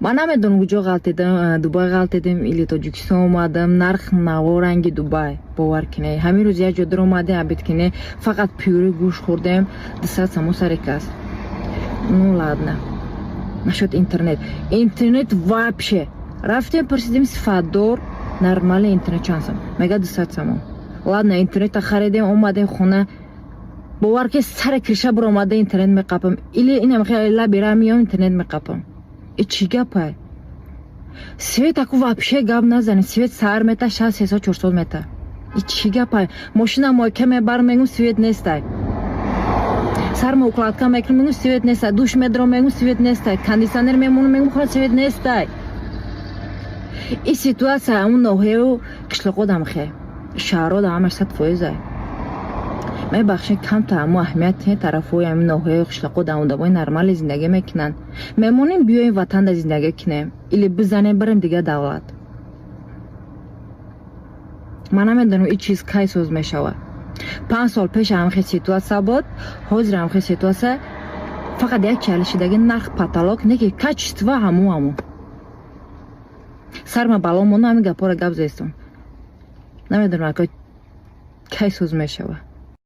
Ман намедонам, куҷо ғалтидам, Дубай ғалтидем или Тоҷикистон омадам. Нарх наво ранги Дубай, бовар кине. Ҳамин рӯз як ҷо даромадем, обед кине, фақат пюре гӯшт хӯрдем, 200 сомон сари кас. Ну ладно, насчёт интернет. Интернет вообще, рафтем, пурсидем: сифатдор, нормальный интернет чанд сом? Мега, 200 сомон. Ладно, интернета харидем, омадем хона. Бовар ки, сари крыша биромада интернет меқапам или инам лаби ра миём, интернет меқапам. И чӣ гапай? Свет аку вообще гап назанем. Свет саҳар мета, шаб 300, 400 мета. И чӣ гапай? Мошина мойка мебарам, мегум, свет нестай. Сарма укладка мекунам, мегум, свет нестай. Душ медорам, мегум, свет нестай. Кондиционер мемонам, мегум, хона свет нестай. И ситуация ҳамун ноҳияю қишлоқодам, хе шаҳрҳо да ҳамаш 100%ай. Мебахшед, камта ҳамо аҳамият тарафҳои ҳамин ноҳияю қишлоқо да одамои нормали зиндагӣ мекунанд. Мемонем, биёем, ватанда зиндагӣ кунем или бизанем, барем дигар давлат. Ман намедонам, ин чиз кай соз мешавад. 5 сол пеш ҳамхе ситуация буд, ҳозир ҳамхе ситуация. Фақат як чалишидаги: нарх потолок, не ки качество ҳаму. Сарма бало мону, ҳамин гапҳоро гап зестум. Намедонам, ака, кай соз мешавад.